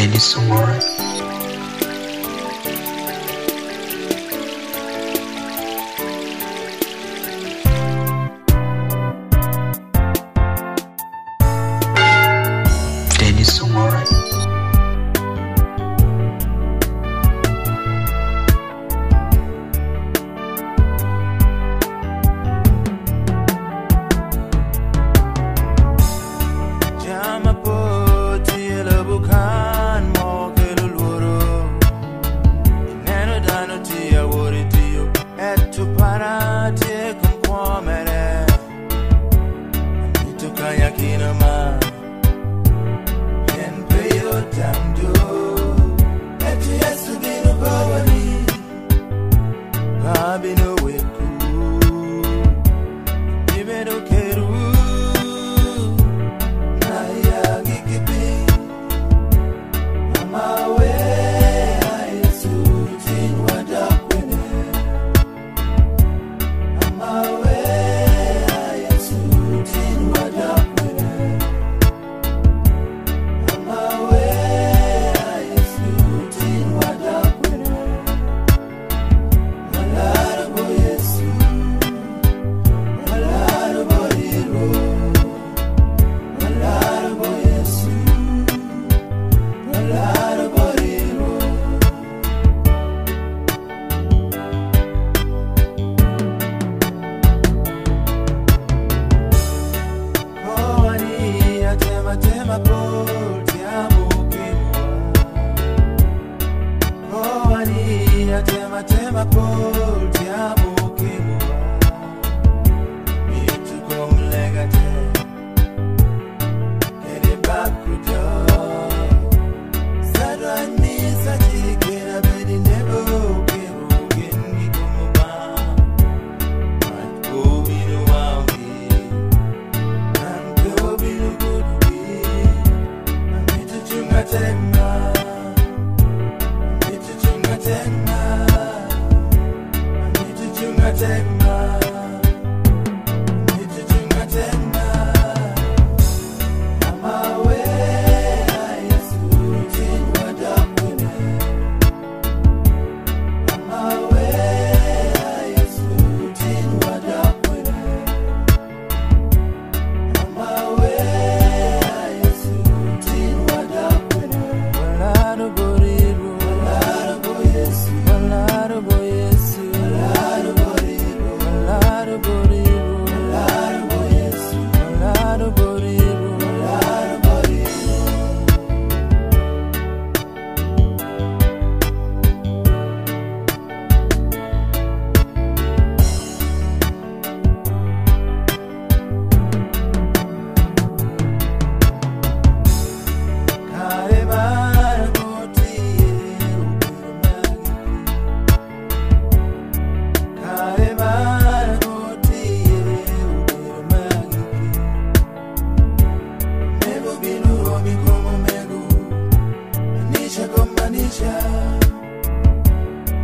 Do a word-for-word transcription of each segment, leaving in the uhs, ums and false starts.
Dennis Ongore. Dennis Ongore. Jam apol tye i lobo kan, mo kelo lworo. Ineno dano tye awot i tiyo, ento para tye i kom kwo mere. Amito kanyakino man, pien pe yot tam do. Ento Yecu bino kobo ni, "Ka abino weko, ibedo kedwu, na ya gigi piny." Ama we, a Yecu, tinwa dok kwene. Ama we, a Yecu, tinwa dok kwene. Ama we, a Yecu, tinwa dok kwene. Walaro bo Yecu, walaro bo Rwot, walaro bo Yecu, walaro bo Rwot. Kowa ni atematema pol tye amo kemowa. Kowa ni atematema pol tye amo kemowa. Mito kom lega te, kede bako jo. Sadwany misa ci kede abedi nebo kebo gen i kom Obaŋa. Mac obino waogi. An pe obino gudogi. Amito cuŋ atek ma. Amito cuŋ atek ma. Amito cuŋ atek ma. Amito cuŋ atek ma. Ama we, a Yecu, tinwa dok kwene. Ama we, a Yecu, tinwa dok kwene.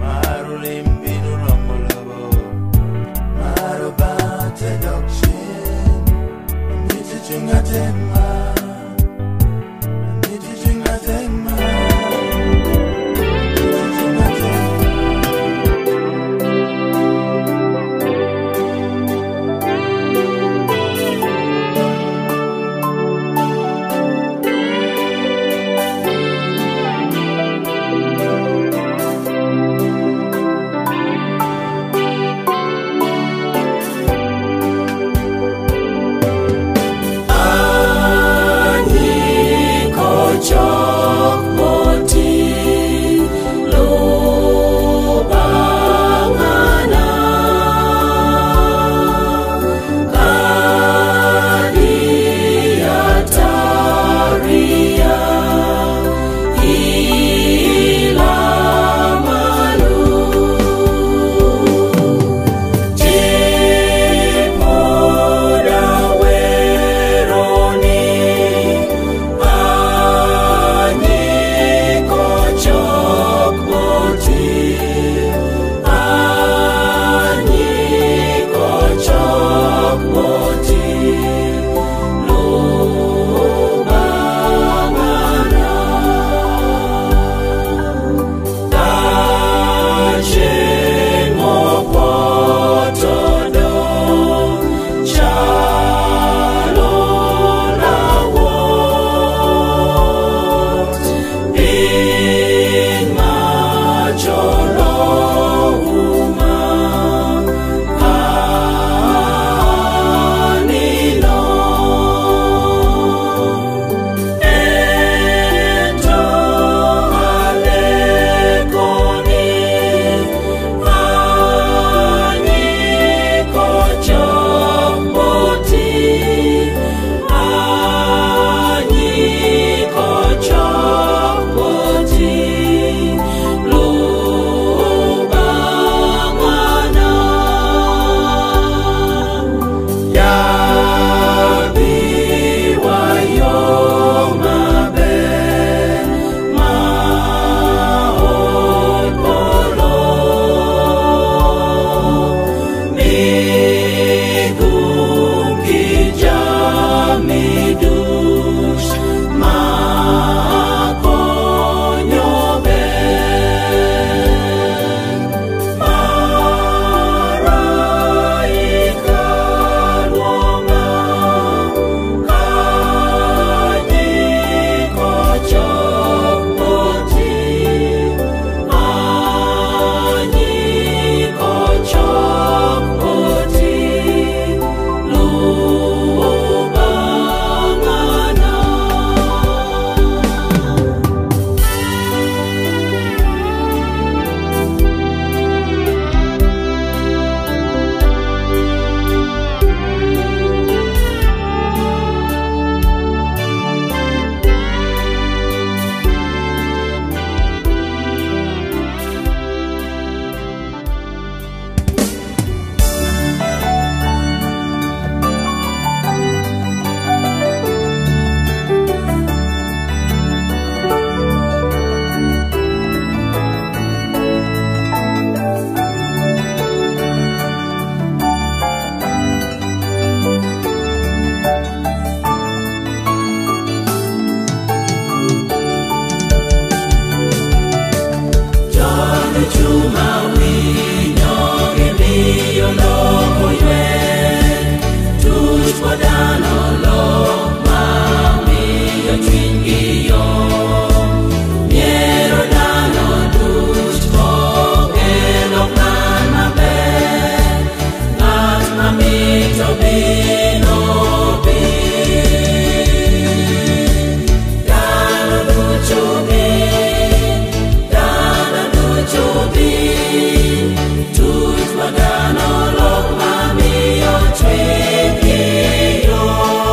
Mar olim bino romo lobo, mar Obaŋa te dok cen. Amito cuŋ atek ma, amito cuŋ atek ma, amito cuŋ atek ma. Dano lok ma mio cwinygi yom, myero dano ducu oŋe lok man maber. Ŋat ma mito bino, bin. Dano ducu bin, dano ducu bin, tuc magano lok ma mio cwinygi yom.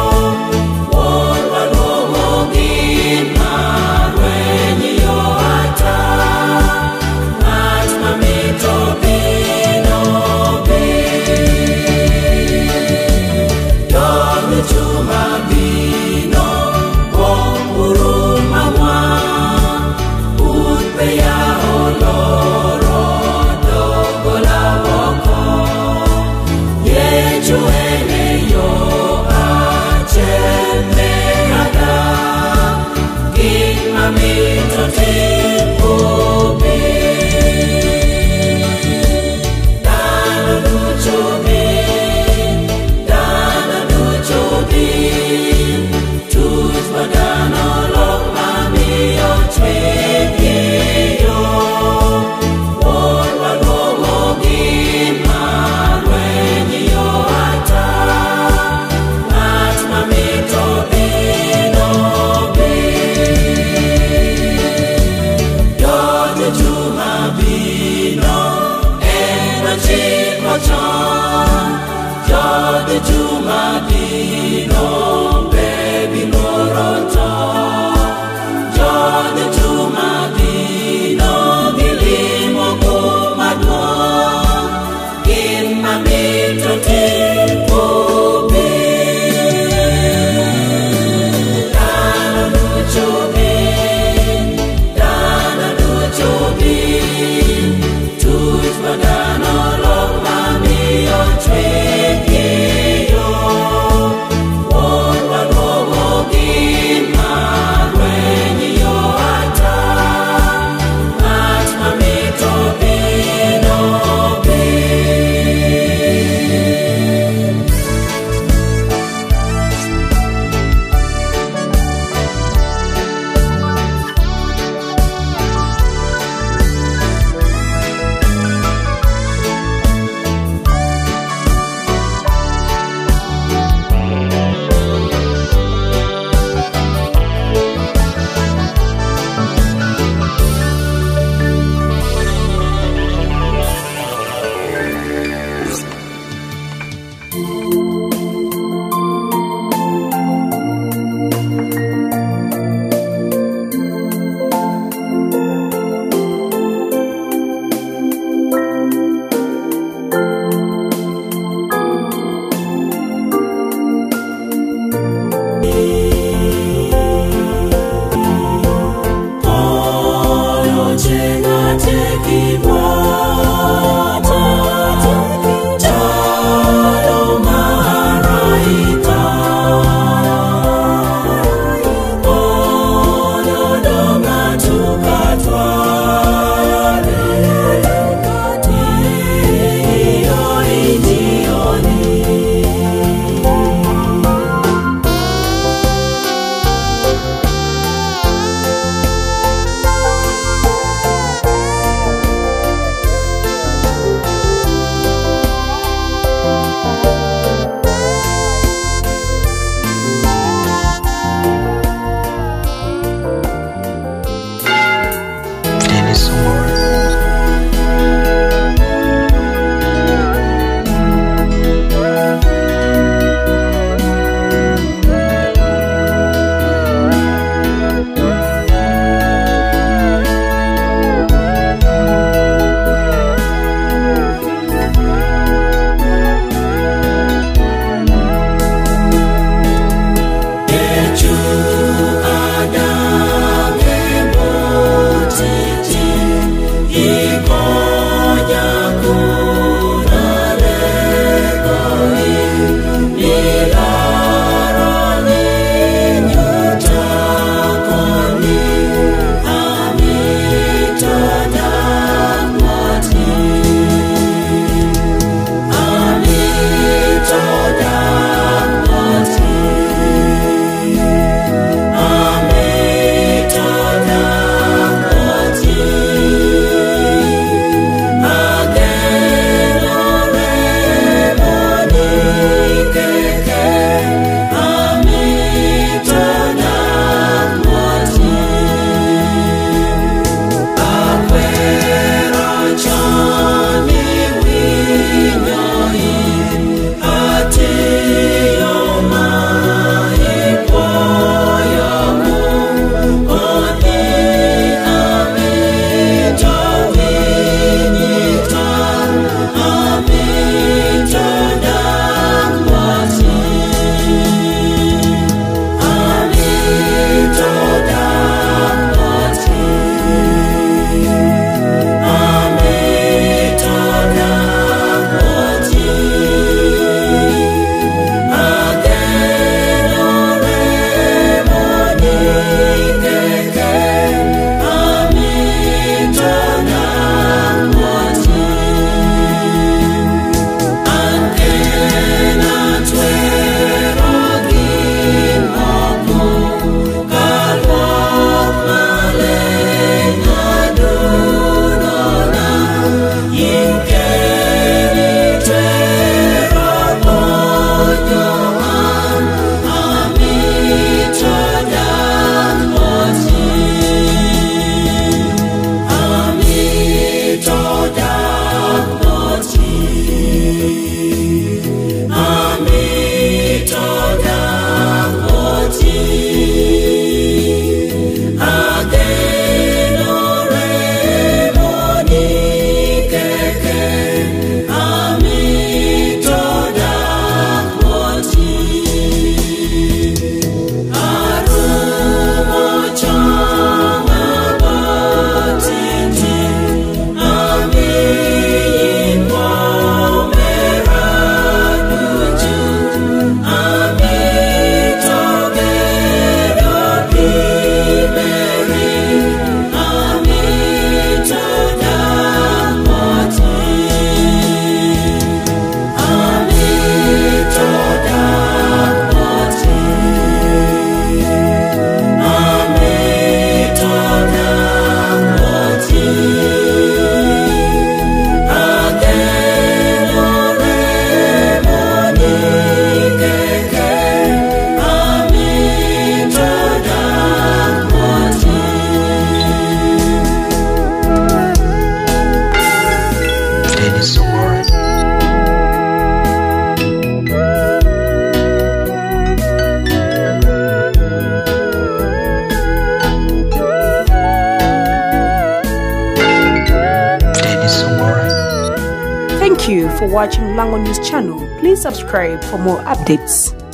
for watching Lango News Channel. Please subscribe for more updates.